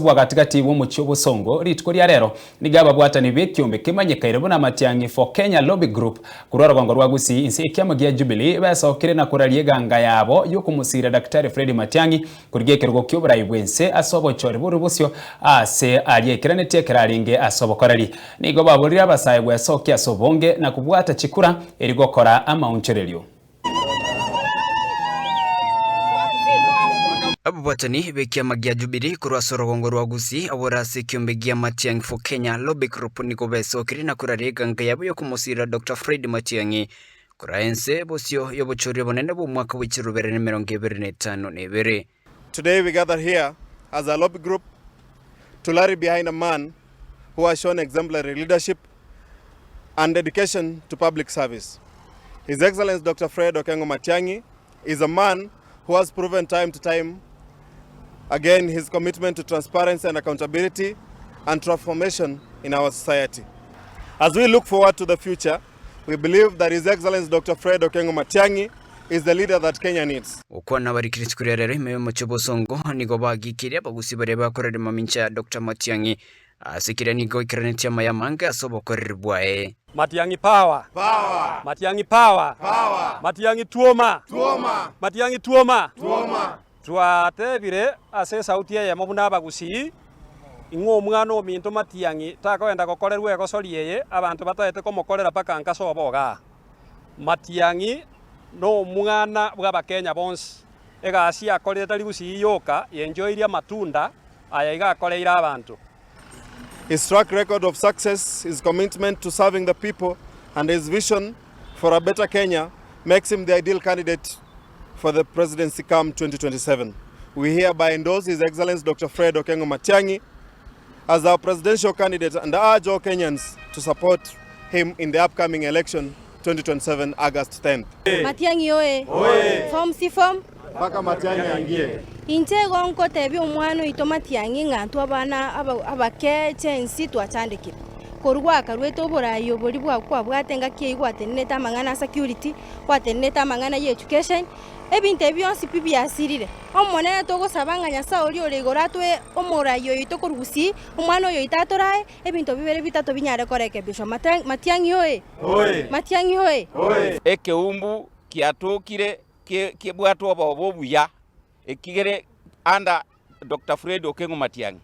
Bwa gati-gati bw'omochie obosongo rituko ria rero nigo ababwatani b'ekiombe kemanyekaire buna Matiang'i for Kenya Lobby Group korwa orogongo rwa Gusii inse y'ekiama gia Jubilee besokire na koraria eganga yabo y'okomosiira Daktari Fred Matiang'i korigia ekerogo ki'oborai bw'ense ase obochori bore bosio ase aria aikeranetie ekero arenge ase obokoreri. Nigo baborire abasae gwesokia ase obonge na kobwata chikura eri gokora amaonchorerio. Ababwatani b'ekiama gia Jubilee korwa ase orogongo rwa Gusii abore ase ekiombe gia Matiang'i for Kenya Lobby Group nigo besokire na koraria eganka yabo y'okomosirera Doctor Fred Matiang'i koraa ense bosio y'obochori obonene bw'omwaka bwe chirubere na emerongo ebere na etano na ebere. Today we gather here as a lobby group to rally behind a man who has shown exemplary leadership and dedication to public service. His Excellency Dr. Fred Okengo Matiang'i is a man who has proven time to time again his commitment to transparency and accountability and transformation in our society. As we look forward to the future, we believe that His Excellency Dr. Fred Okengo Matiang'i is the leader that Kenya needs. Gokwana abariki rituko ria rero ime y'omochie obosongo nigo bagikirie abagusi baria bakorire mamincha ya Doctor Matiang'i ase keria nigo aikeranetie amaya amange ase obokoreri bwaye. Matiang'i power! Power! Matiang'i power! Power! Matiang'i tuoma! Tuoma! Matiang'i tuoma! Tuoma! Twatebire ase esauti eyemo buna abagusii, ing'o omwana ominto Matiang'i takoenda gokorerwa egosori eye abanto bataete komokorera mpaka nka sobo igaa. Matiang'i nomwana bw'Abakenya bonsi. Egasi akorire tari gusii yoka, yenchoirie amatunda aya iga akoreire abanto. His track record of success, his commitment to serving the people and his vision for a better Kenya makes him the ideal candidate for the presidency come 2027. We hereby endorse His Excellency Dr. Fred Okengo Matiang'i as our presidential candidate and urge all Kenyans to support him in the upcoming election 2027 August 10th. Matiang'i oye! Form si form? Mpaka Matiang'i aingie. Inche igo nkotebia omwana oito Matiang'i ng'a intwe abana abake chensi twachandekire. Korwa gwakaruete oborai oboria bwa kwabwate engaki eyio gwatenenete amang'ana a security, gwatenenete amang'ana ya education, ebinto ebi bionsi pi biasirire. Omonene togosaba ng'a Nyasae oria ore igoro atoe omorai oito korwa gusii, omwana oyo oito atorae, ebinto bibere bitato binyare korekebishwa. Matiang'i oye! Matiang'i oye! Ekeumbu kiatokire kebwate obobe obuya, ekigere under Doctor Fred Okengo Matiang'i,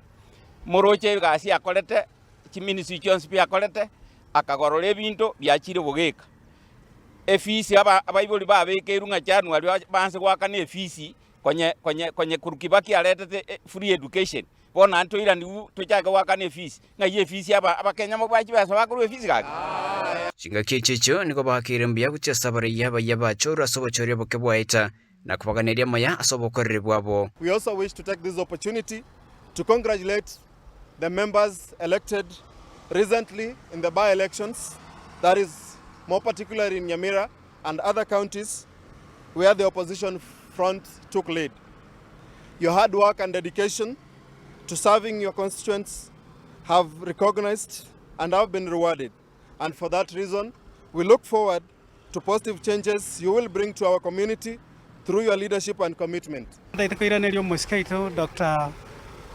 moroche egasi akorete, chiministry chionsi pi akorete, akagorora ebinto biachire bogeka. Efisi aba abaibori babekeirwe ng'a January baanse goakana efisi konye konye konye korwa Kibaki aretete free education, bono naende toiranigwe tochake goakana efisi, ng'ai efisi aba abakenya mobwae chibesa bakorwa efisi gaki? Chingaki echi echio nigo baakeire mbuya gochia ase abaraiya abayia bachorwe ase obochori oboke bwaeta, na kobaganeria amaya ase obokoreri bwabo. We also wish to take this opportunity to congratulate the members elected recently in the by-elections, that is more particularly in Nyamira and other counties where the opposition front took lead. Your hard work and dedication to serving your constituents have recognized and have been rewarded. And for that reason, we look forward to positive changes you will bring to our community through your leadership and commitment. Ntaete koiraneria omosike oito Doctor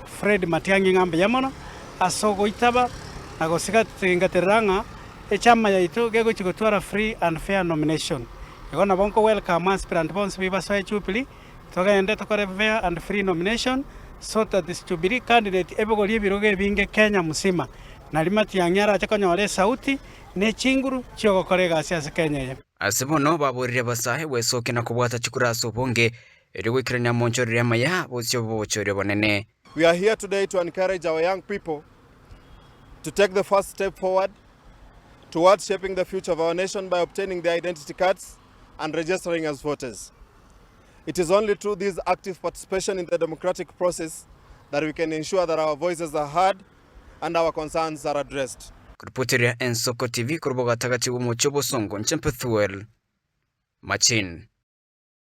Fred Matiang'i ng'a mbuya mono ase ogoitaba na gosigatingaterera ng'a echama yaito gegochia gotwara free and fair nomination. Igo nabo nko welcome aspirant bonsi bi basoe Jubilee togende tokore fair and free nomination so that Jubilee candidate ebogorie ebirogo ebinge Kenya mzima nari Matiang'i arache konyora esauti ne chinguru chi'ogokora egasi ase Kenya eye. Ase bono baborire abasae gwesokia na kobwata chikura ase obonge, erio goikerania amonchoreri amaya bosio bw'obochori obonene. We are here today to encourage our young people to take the first step forward towards shaping the future of our nation by obtaining their identity cards and registering as voters. It is only through this active participation in the democratic process that we can ensure that our voices are heard and our concerns are addressed. Koripoteria Ensoko TV korwa bogatagati bw'omochie o Bosongo, inche Pethuel Machin.